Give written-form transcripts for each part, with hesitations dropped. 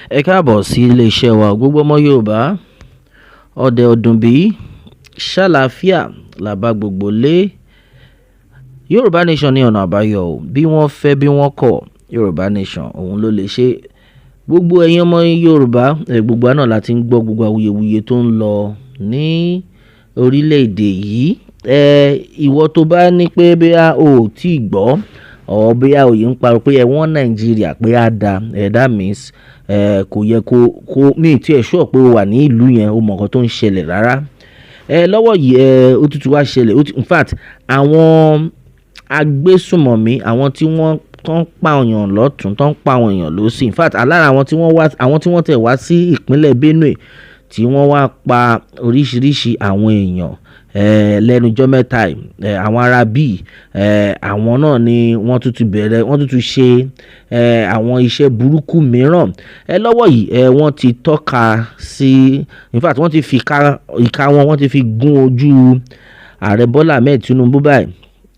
Ẹ káàbọ̀ sí iléeṣẹ́ wa, gbogbo ọmọ Yorùbá. Ọdẹ ọdún bí ṣàlàáfíà là bá gbogbo lé. Yorùbá Nation ní ọ̀nà àbáyọ o. Bí wọ́n fẹ́, bí wọ́n kọ̀, Yorùbá Nation òun ló lè ṣe. Gbogbo ẹ̀yin ọmọ Yorùbá, gbogbo àná la ti ń gbọ́ gbogbo awuyewuye tó ń lọ ní orílẹ̀-èdè yìí. Ìwọ tó bá ní pé bóyá o ò tí gbọ́ or bóyá òye ń pariwo pé ẹ̀wọ̀n Nàìjíríà pé á da that means kò yẹ kó mi tí ẹ sure pé o wà ní ìlú yẹn, o mọ̀ nǹkan tó ń ṣẹlẹ̀ rárá. Lọ́wọ́ yìí, ó tútù wá ṣẹlẹ̀. In fact, àwọn agbésùmọ̀mí, àwọn tí wọ́n tó ń pa èèyàn lọ́tùn, tó ń pa àwọn èèyàn lósì, in fact, alára àwọn tí wọ́n wá, àwọn tí wọ́n tẹ̀ wá sí ìpínlẹ̀ Benue tí wọ́n wá pa oríṣiríṣi àwọn èèyàn lẹ́nu ọjọ́ mẹ́ta yìí, àwọn ará bíi àwọn náà ni wọ́n tún ti bẹ̀rẹ̀, wọ́n tún ti ṣe àwọn iṣẹ́ burúkú mìíràn. Lọ́wọ́ yìí, wọ́n ti tọ́ka sí, in fact, wọ́n ti fi ìka wọn, wọ́n ti fi gún ojú Ààrẹ Bọ́lá Ahmed Tinubu báyìí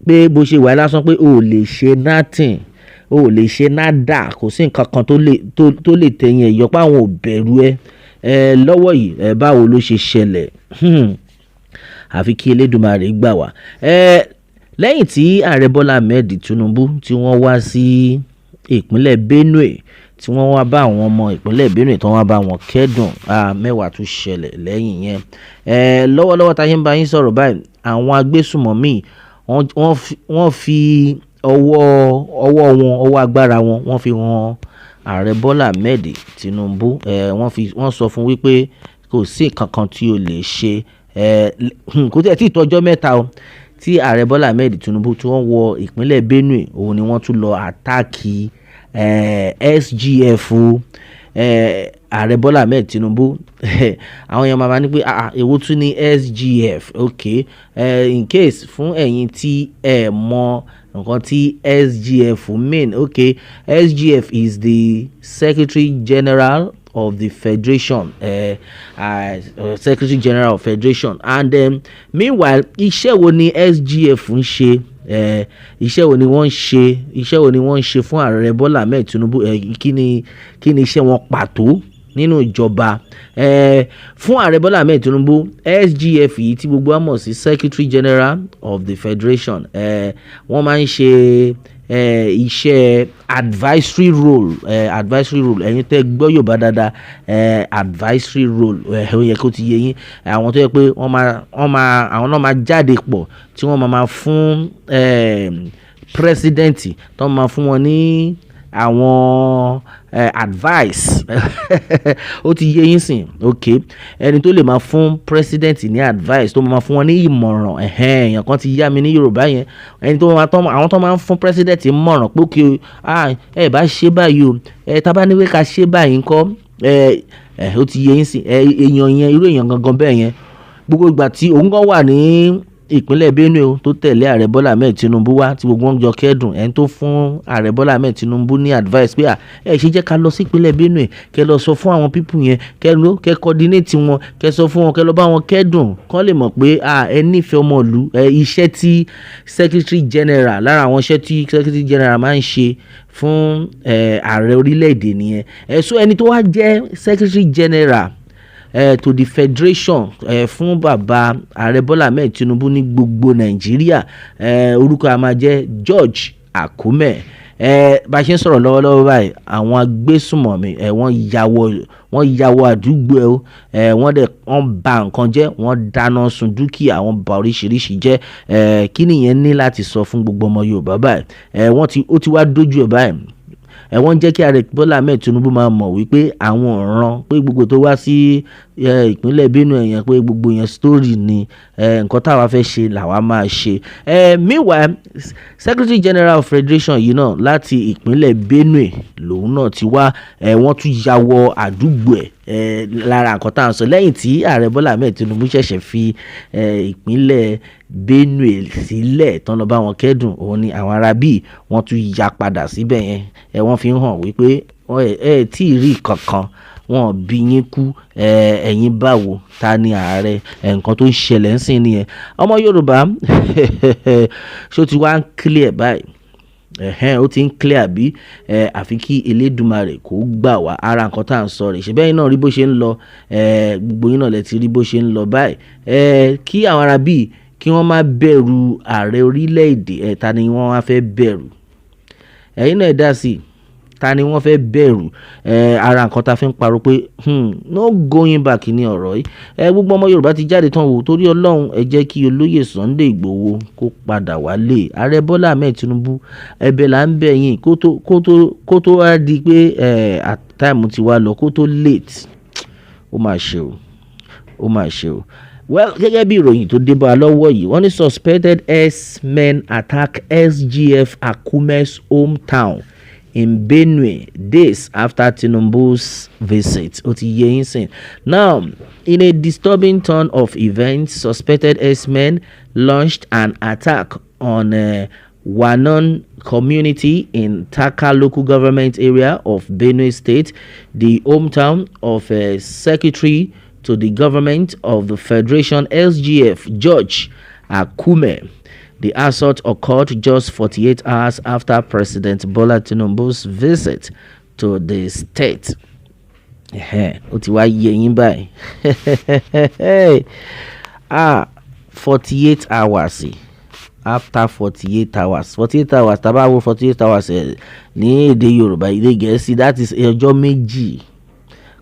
pé bó ṣe wà lásán pé o ò lè ṣe nothing, o ò lè ṣe nada, kò sí nǹkan kan tó lè tẹ̀yìn ẹ̀ yọ, pé àwọn ò bẹ̀rù ẹ. Lọ́wọ́ yìí, báwo ló ṣe ṣẹlẹ̀? Àfi kí Elédùmarè gbà wá. Lẹ́yìn tí Ààrẹ Bọ́lá Ahmed Tinubu tí wọ́n wá sí ìpínlẹ̀ Benue, tí wọ́n wá bá àwọn ọmọ ìpínlẹ̀ Benue, tí wọ́n wá bá wọn kẹ́dùn, mẹ́wàá tún ṣẹlẹ̀ lẹ́yìn yẹn. Lọ́wọ́lọ́wọ́ tá a ṣe ń bá yín sọ̀rọ̀ báyìí, àwọn agbésùmọ̀mí wọ́n fi ọwọ́ wọn, ọwọ́ agbára wọn, wọ́n fi hàn Ààrẹ Bọ́lá Ahmed Tinubu. Wọ́n fi wọ́n sọ fún wípé kò sí nǹkan kan tí o lè ṣe. Kò tí ẹ̀ tí ì tó ọjọ́ 3 o tí Ààrẹ Bọ́lá Ahmed Tinubu tí wọ́n wọ ìpínlẹ̀ Benue, òun ni wọ́n tún lọ attack SGF Ààrẹ Bọ́lá Ahmed Tinubu. Àwọn èèyàn máa ní pé, "Ah, èwo tún ní SGF?" Ok, in case fún ẹ̀yin tí ẹ mọ nǹkan tí SGF mean, ok, SGF is the Secretary General of the Federation, Secretary General of Federation. And meanwhile, iṣẹ́ wo ni SGF ń ṣe? Iṣẹ́ wo ni wọ́n ń ṣe? Iṣẹ́ wo ni wọ́n ń ṣe fún Ààrẹ Bọ́lá Ahmed Tinubu? Kí ni iṣẹ́ wọn pàtó nínú ìjọba fún Ààrẹ Bọ́lá Ahmed Tinubu? SGF yìí tí gbogbo wa mọ̀ sí Secretary General of the Federation, wọ́n máa ń ṣe iṣẹ́ advisory role. Advisory role, ẹ̀yin tẹ́ gbọ́ Yorùbá dáadáa, advisory role, ó yẹ kó ti yé yín. Àwọn tó yẹ pé wọ́n máa àwọn náà máa jáde pọ̀ tí wọ́n máa fún president, tó máa fún wọn ní àwọn advice. Ó ti yé yín sìn. Ok, ẹni tó lè máa fún president ní advice, tó máa fún wọn ní ìmọ̀ràn, èèyàn kan ti yá mi ní Yorùbá yẹn, ẹni tó máa tọ́ àwọn tó máa ń fún president mọ̀ràn pé ok, ah, ẹ bá ṣe báyìí o, ẹ tá bá ní pé ká ṣe báyìí ńkọ́? Ẹ ó ti yé yín sìn. Èèyàn yẹn, irú èèyàn gangan bẹ́ẹ̀ yẹn, gbogbo ìgbà tí òun gan wà ní ìpínlẹ̀ Benue o, tó tẹ̀lé Ààrẹ Bọ́lá Ahmed Tinubu wá tí gbogbo wọn jọ kẹ́dùn, ẹni tó fún Ààrẹ Bọ́lá Ahmed Tinubu ní advice pé à ẹ ṣe jẹ́ ká lọ sí ìpínlẹ̀ Benue, kẹ́ lọ sọ fún àwọn people yẹn, kẹ́ lọ kẹ́ coordinate wọn, kẹ́ sọ fún wọn, kẹ́ lọ bá wọn kẹ́dùn, kán lè mọ̀ pé à ẹ nífẹ̀ẹ́ ọmọ ìlú. Iṣẹ́ tí Secretary General, lára àwọn iṣẹ́ tí Secretary General máa ń ṣe fún ààrẹ orílẹ̀-èdè nìyẹn. So ẹni tó wá jẹ́ Secretary General to the Federation fún bàbá Ààrẹ Bọ́lá Ahmed Tinubu ní gbogbo Nàìjíríà, orúkọ a máa jẹ́ George Akume. Bá a ṣe ń sọ̀rọ̀ lọ́wọ́lọ́wọ́ báyìí, àwọn agbésùmọ̀mí wọ́n ya wọ àdúgbò ẹ o. Wọ́n dẹ̀ wọ́n ba nǹkan jẹ́, wọ́n dáná sun dúkìá, wọ́n ba oríṣiríṣi jẹ́. Kí nìyẹn ní láti sọ fún gbogbo ọmọ Yorùbá báyìí? Wọ́n ti ó ti wá dójú ẹ̀ báyìí. Wọ́n jẹ́ kí Ààrẹ Bọ́lá Ahmed Tinubu máa mọ̀ wípé àwọn ọ̀ràn pé gbogbo tó wá sí ìpínlẹ̀ Benue yẹn, pé gbogbo yẹn story ni. Nǹkan táwa fẹ́ ṣe làwa máa ṣe. Meanwhile, Secretary General of Federation yìí náà, láti ìpínlẹ̀ Benue lòun náà ti wá. Wọ́n tún ya wọ àdúgbò ẹ̀. Lára nǹkan tá à ń sọ, lẹ́yìn tí Ààrẹ Bọ́lá Ahmed Tinubu ṣẹ̀ṣẹ̀ fi ìpínlẹ̀ Benue sílẹ̀ tán lọ bá wọn kẹ́dùn, òun ni àwọn ará bíi wọ́n tún ya padà síbẹ̀ yẹn. Wọ́n fi ń hàn wípé ẹ tí ì rí kankan, wọn bí yín kú. Ẹ̀yin báwo, ta ni ààrẹ? Nǹkan tó ń ṣẹlẹ̀ ń sìn nìyẹn. Ọmọ Yorùbá, ṣó ti wá ń clear báyìí? Ẹ̀hẹ́n, ó ti ń clear bí ẹ. Àfi kí Elédùmarè kó gbà wá. Ara nǹkan tá à ń sọ rè ṣe bẹ́ẹ̀ náà rí bó ṣe ń lọ. Gbogbo yín náà lẹ ti rí bó ṣe ń lọ báyìí. Kí àwọn ará bíi kí wọ́n má bẹ̀rù ààrẹ orílẹ̀-èdè ẹ̀, ta ni wọ́n wá fẹ́ bẹ̀rù? Ẹ̀yin náà, ẹ dá sí i, ta ni wọ́n fẹ́ bẹ̀rù? Ara nǹkan tá a fi ń pariwo pé no going back ní ọ̀rọ̀ yìí. Gbogbo ọmọ Yorùbá ti jáde tán wò. Torí Ọlọ́run, ẹ jẹ́ kí Olóyè Sunday Igboho kó padà wálé. Ààrẹ Bọ́lá Ahmed Tinubu, ẹ̀bẹ̀ là ń bẹ̀ yín, kó tó wá di pé time ti wá lọ, kó tó late. Ó máa ṣe o, ó máa ṣe o. Well, gẹ́gẹ́ bí ìròyìn tó dé bá a lọ́wọ́ yìí, wọ́n ní suspected herdsmen attack SGF Akume's hometown in Benue days after Tinubu's visit. Ó ti yé yín sìn. Now, in a disturbing turn of events, suspected herdsmen launched an attack on Wanon community in Tarka Local Government Area of Benue State, the hometown of Secretary to the Government of the Federation, SGF George Akume. The assault occurred just 48 hours after President Bola Tinubu's visit to the state. Ó ti wá yé yín báyìí. Ah, 48 hours, after 48 hours, 48 hours, tá a bá wo 48 hours ẹ̀ ní èdè Yorùbá, èdè Gẹ̀ẹ́sì, that is ọjọ́ 2,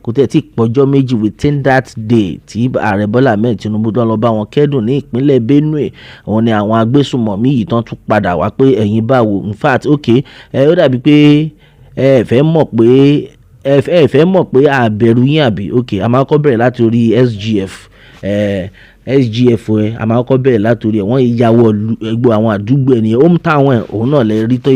kò tẹ̀ tí pọ̀jọ́ 2. Within that day tí Ààrẹ Bọ́lá Ahmed Tinubu tán lọ bá wọn kẹ́dùn ní ìpínlẹ̀ Benue, òun ni àwọn agbésùmọ̀mí yìí tán tún padà wá pé ẹ̀yin báwo. In fact, okay, ẹ ó dàbí pé ẹ fẹ́ mọ̀ pé àbẹ̀rù yín àbí? Okay, a máa kọ́ bẹ̀rẹ̀ láti orí SGF. SGF ẹ, a máa kọ́ bẹ̀rẹ̀ láti orí ẹ̀. Wọ́n ya wọ gbogbo àwọn àdúgbò ẹ̀ nìyẹn, hometown ẹ̀, òun náà lè rí tó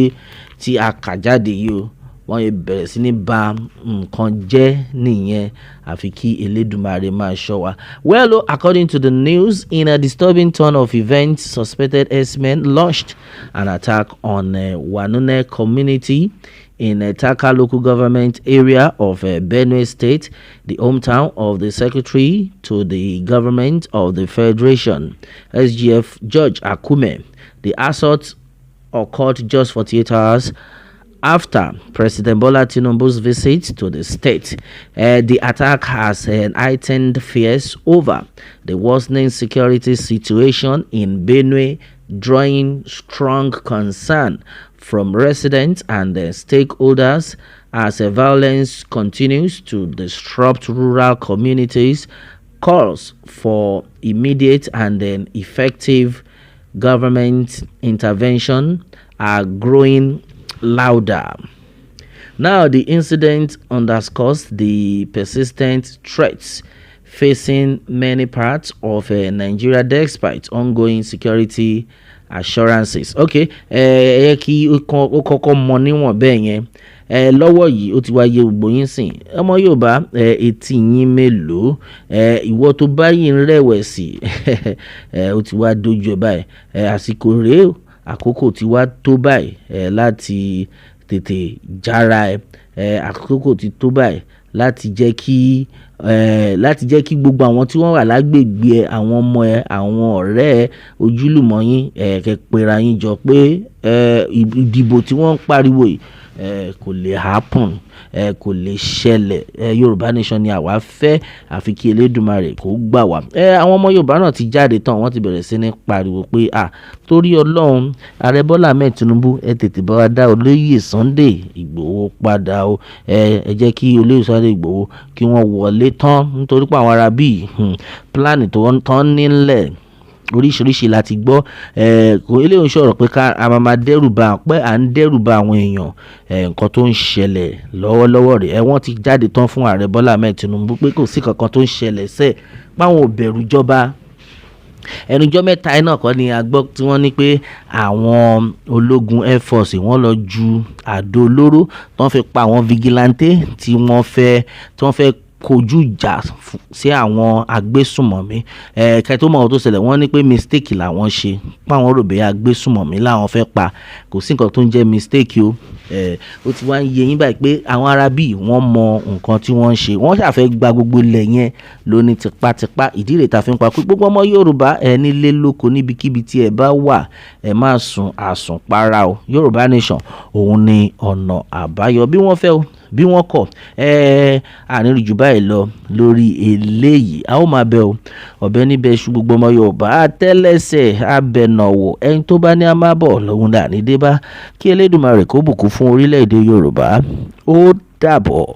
tí a kà jáde yìí o. Wọ́n yẹ bẹ̀rẹ̀ sí ní ba nǹkan jẹ́ nìyẹn. Àfi kí Elédùmarè máa ṣọ́ wa. Well, according to the news, in a disturbing turn of events, suspected herdsmen launched an attack on Wanune community in Tarka Local Government Area of Benue State, the hometown of the Secretary to the Government of the Federation, SGF George Akume. The assault occurred just 48 hours after President Bola Tinubu's visit to the state. The attack has heightened fears over the worsening security situation in Benue, drawing strong concern from residents and stakeholders as violence continues to disrupt rural communities. Calls for immediate and effective government intervention are growing louder. Now, the incident underscores the persistent threats facing many parts of Nigeria despite ongoing security assurances. Okay, ẹ kí ó kọ́kọ́ mọ níwọ̀n bẹ́ẹ̀ yẹn. Ẹ lọ́wọ́ yìí, ó ti wá yé gbogbo yín sìn. Ọmọ Yorùbá, ẹ etí yín mélòó? Ẹ ìwọ tó bá yìí ń rẹ̀wẹ̀sì, ẹ ó ti wá dojú ẹ báyìí. Ẹ àsìkò rèé, àkókò ti wá tó báyìí ẹ láti tètè jára ẹ. Àkókò ti tó báyìí láti jẹ́ kí gbogbo àwọn tí wọ́n wà lágbègbè ẹ, àwọn ọmọ ẹ, àwọn ọ̀rẹ́ ẹ, ojúlùmọ̀ yín, kẹ́ pera yín jọ pé ìdìbò tí wọ́n ń pariwo yìí kò lè happen, kò lè ṣẹlẹ̀. Yorùbá Nation ni àwa fẹ́, àfi kí Elédùmarè kó gbà wá. Àwọn ọmọ Yorùbá náà ti jáde tán, wọ́n ti bẹ̀rẹ̀ sí ní pariwo pé à torí Ọlọ́run, Ààrẹ Bọ́lá Ahmed Tinubu, ẹ tètè bá wa dá Olóyè Sunday Igboho padà o. Ẹ jẹ́ kí Olóyè Sunday Igboho kí wọ́n wọlé tán, nítorí pé àwọn ará bíi plan tó tán nílẹ̀ oríṣiríṣi láti gbọ́. Kò eléyìí ń sọ̀rọ̀ pé ká a máa dẹ́rù ba, pé à ń dẹ́rù ba àwọn èèyàn. Nǹkan tó ń ṣẹlẹ̀ lọ́wọ́lọ́wọ́ rẹ̀ ẹ, wọ́n ti jáde tán fún Ààrẹ Bọ́lá Ahmed Tinubu pé kò sí kankan tó ń ṣẹlẹ̀ sẹ́ẹ̀, páwọn ò bẹ̀rù ìjọba. Ẹnujọ́ mẹ́ta yìí náà kọ́ ni a gbọ́ tí wọ́n ní pé àwọn ológun Air Force wọ́n lọ ju àdó olóró tí wọ́n fi pa àwọn vigilante tí wọ́n fẹ́. Kojú ìjà sí àwọn agbésùmọ̀mí. Kẹ́ tó mọ̀ ohun tó ṣẹlẹ̀, wọ́n ní pé mistake làwọn ṣe, páwọn rò bóyá agbésùmọ̀mí làwọn fẹ́ pa. Kò sí nǹkan tó ń jẹ́ mistake o. Ó ti wá ń yé yín báyìí pé àwọn ará bí wọ́n mọ nǹkan tí wọ́n ń ṣe. Wọ́n ṣà fẹ́ gba gbogbo ilẹ̀ yẹn lóní tipátipá. Ìdí rèé ta fi ń pa pé gbogbo ọmọ Yorùbá, ẹ nílé lóko, níbikíbi tí ẹ bá wà, ẹ má sùn àsùnpara o. Yorùbá Nation òun ni ọ̀nà àbáyọ, bí wọ́n fẹ́ o, bí wọ́n kọ̀. Ẹ àníri jù báyìí lọ lórí eléyìí. A ó máa bẹ o, ọ̀bẹ níbẹ̀ ṣu gbogbo ọmọ Yorùbá, àtẹ́lẹsẹ̀ abẹnàwò. Ẹni tó bá ní a máa bọ̀ lòun dà ní dé bá. Kí Elédùmarè kó bùkún fún orílẹ̀-èdè Yorùbá. Ó dàbọ̀.